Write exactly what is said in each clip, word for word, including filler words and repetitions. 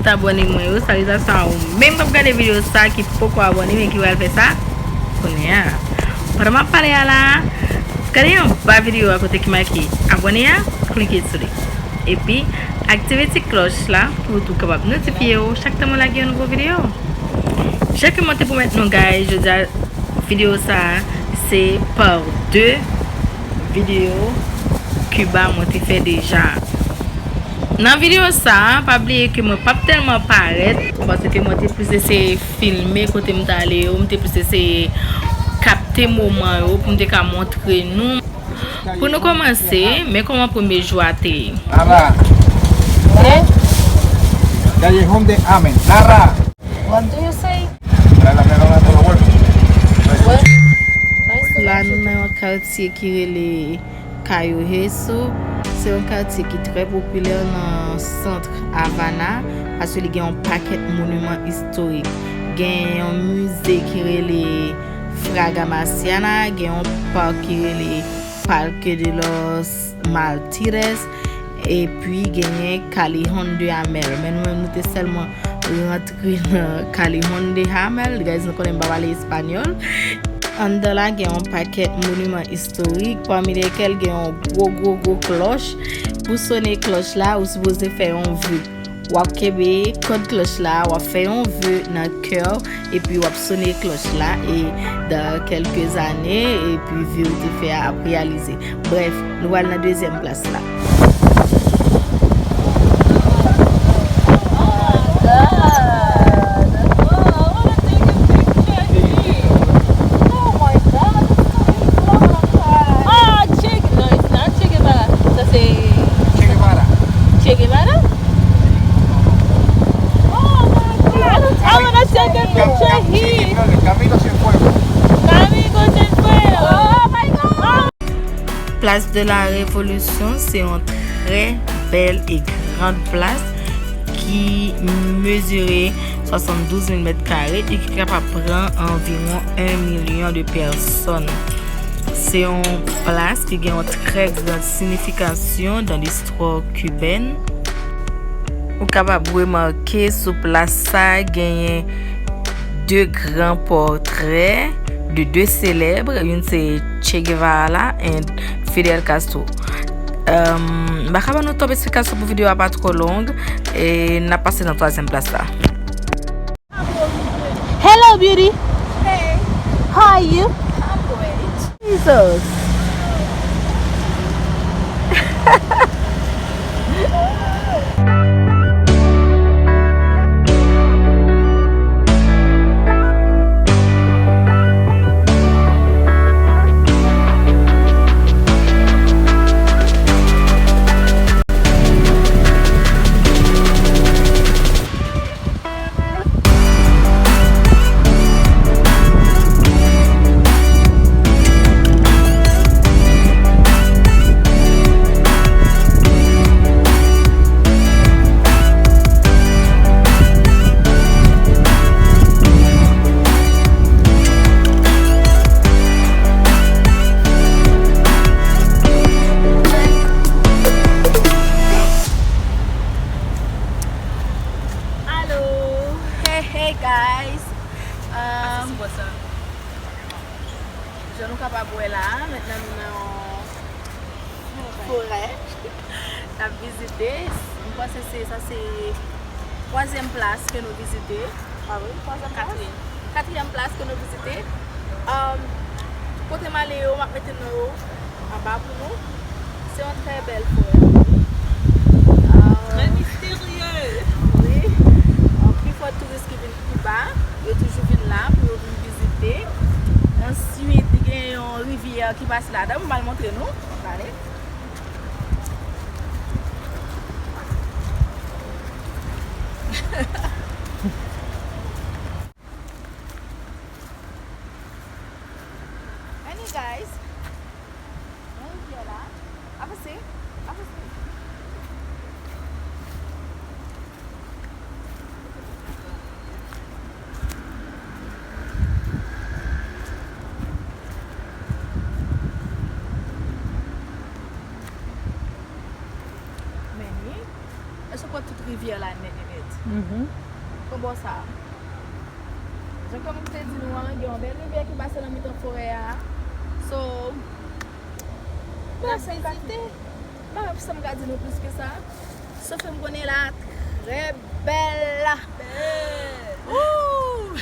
Abòne mwen yo, salitasyon'w menm k ap gade videyo sa ki poko abòne men ki pral fè sa kounye a. Pandan m ap pale a la, gade anba videyo a kote ki make abòne a, klike sou li. Epi, aktive ti klòch la pou w tou kapab notifye w chak tan mwen lage yon nouvo videyo. Jan ke mwen te pwomèt nou, guys, jodi a videyo sa a se pa de videyo Kiba mwen te fè deja. Nan videyo sa a, pa bliye ke mwen p ap tèlman parèt, paske mwen te plis eseye filme kote m t ale yo, m te plis eseye kapte moman yo pou m te ka montre nou. Pou nou kòmanse, men kòman premye jou a te ye. Nara. Callejón de Amén. Nara. What do you say? What? La, nou nan yon katye ki rele Cayo Heso. Se yon katye ki trè popilè nan sant Avana, paske li gen yon pakèt moniman istorik. Gen yon mize ki rele Fraga Massiana, gen yon pak ki rele Parque de los Mártires, epi genyen Callejón de Amel. Men nou menm, nou te sèlman rantre nan Callejón de Amel. Guys, nou konnen m pa pale espanyòl. Anndan la gen yon pakèt moniman istorik, pami lekel gen yon gwo, gwo, gwo klòch. Pou sone klòch la, ou sipoze fè yon ve. W ap kenbe kòd klòch la, w ap fè yon ve nan kè w, epi w ap sone klòch la, e dans quelques années, epi ve ou te fè a ap reyalize. Brèf, nou pral nan dezyèm plas la. Oh my God. Oh, I wanna take a picture here. Oh my God, it's so beautiful. Oh my God. Ah, Che, no, it's not Che Guevara. Sa se Che Guevara. Che Guevara? Oh my God. I wanna take a picture here. Camino Cienfuegos. Camino Cienfuegos. Oh my God. Place de la Révolution se yon trè bèl e gran plas ki mezire swasanndouz mil mèt kare e ki kapab pran anviwon yon milyon de pèsòn. Se yon plas ki gen yon trè gran siyifikasyon nan listwa kibèn. Ou kapab remake sou plas sa genyen de gran pòtrè de de selèb, youn se Che Guevara la and Fidel Castro. Um, m pa ka ban nou twòp esplikasyon pou videyo a pa twò long, e n ap pase nan twazyèm plas la. Hello, beauty. Hey. How are you? I'm great. Jesus. Alo, hey, hey, guys. Um, jan nou kapab wè la, mentnan nou nan yon forè. N ap vizite. M panse se, sa se twazyèm plas ke nou vizite. Ah wi, twazyèm plas? Katriyèm. Katriyèm plas ke nou vizite. Um, kote m ale yo, m ap mete non yo anba pou nou. Se yon trè bèl forè. Ah, trè misterye. Wi. Ah, pifò touris ki vin Kiba, yo toujou vin la pou yo vin vizite. Answit, gen yon rivyè ki pase ladan. Mwen pral montre nou. Gade. Anyway, guys, yon rivyè la. Avanse, avanse. Men wi. Èske w kwè Tout rivyè la nèt e nèt. Mhm. Konbò sa. Jan kòm m te di nou an, gen yon bèl rivyè ki pase nan mitan forè a. So, pa sa m ka di, pa sa m ka di nou plis ke sa. Sof ke m konnen la trè bèl. Bèl. Ooh!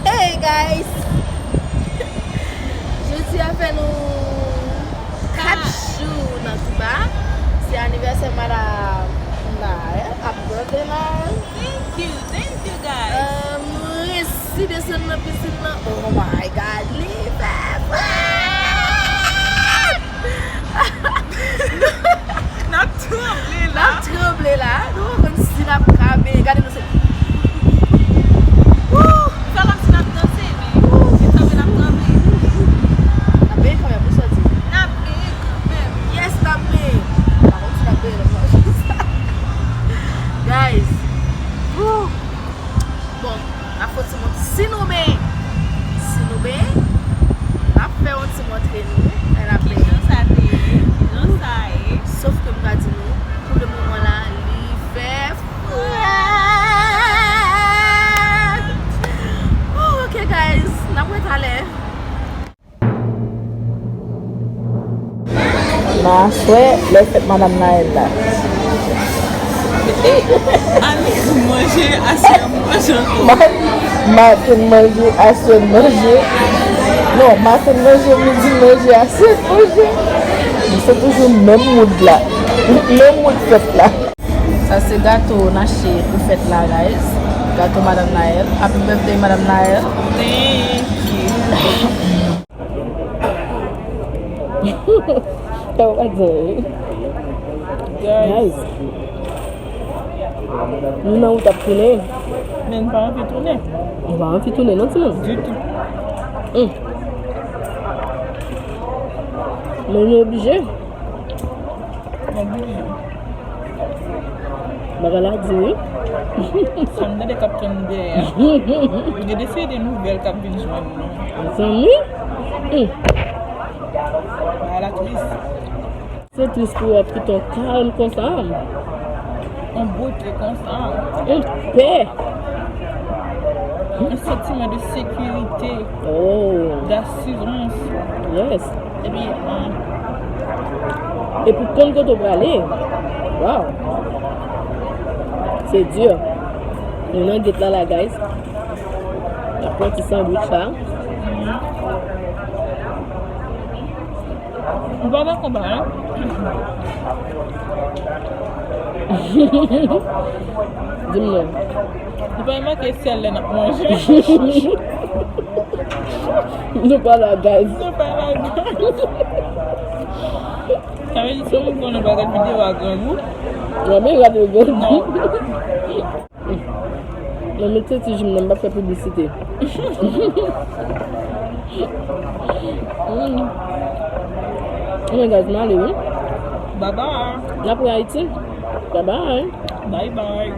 Hey guys! Jodi a fè nou kat jou nan Touba. Se anivèsè madanm Naël, happy birthday Naël. Thank you, thank you guys. Euh, nou resi desann nan pisin nan. Oh my God, li fè frèt! N ap tranble la. N ap tranble la. Nou pa konn si n ap ka benyen. Gade nou se. Woo! Fè kòmsi n ap danse, men. Woo! Se tranble n ap tranble. N ap benyen kanmenm, ou soti. N ap benyen kanmenm. Yes, n ap benyen. Pa konn si n ap benyen lòt jou sa. Guys. Woo! Bon, n ap fè yon ti mont. Si nou benyen, si nou benyen, n ap fè yon ti montre nou lè n ap benyen. Kijan sa te ye? Kijan sa ye? Sof ke m ka di nou, pou le moman la, li fè frèt. Oh, ok, guys, n ap wè talè. Nan aswè, lè fèt madanm Naël la. Annik manje, aswè manje ankò. Ma-, maten manje, aswè manje. Non, maten manje, midi manje, aswè manje. Se toujou menm mood la. Menm mood fèt la. Sa se gato n achte pou fèt la, guys. Gato madanm Naël. Happy birthday, madanm Naël. Thank you. Sa w pa di anyen. Guys. Guys. Nou nan wout ap tounen. Men n pa anvi tounen. Nou pa anvi tounen, non, timoun? Ditou. Hum. Men nou oblije. Bagay la di wi. Sa m tande k ap tann dèyè a. Gen de seri de nouvèl k ap vin jwenn nou. Mezanmi. Hmm. Bagay la tris. Se tris pou w ap kite yon kalm konsa. Yon bote konsa. Yon pè. Yon santiman de sekirite. Oh. D'asirans. Yes. Epi, um, epi konn kote w prale. Waw. Se di. Nou nan gate la la, guys. N ap pran ti sandwich la. M pa dakò ba, hein? Di m non. Nou pa remake sèl lè n ap manje. Nou pa la, guys. Nou pa la, guys. Sa vle di, si yon moun konnen pa gad videyo a grangou. Non, men gade grangou. Non. Mwen met se ti jim nan, m pa fè piblisite. Mm. Mwen gaz m ale, wi. Bye bye. N ap wè Ayiti. Bye bye. Bye bye.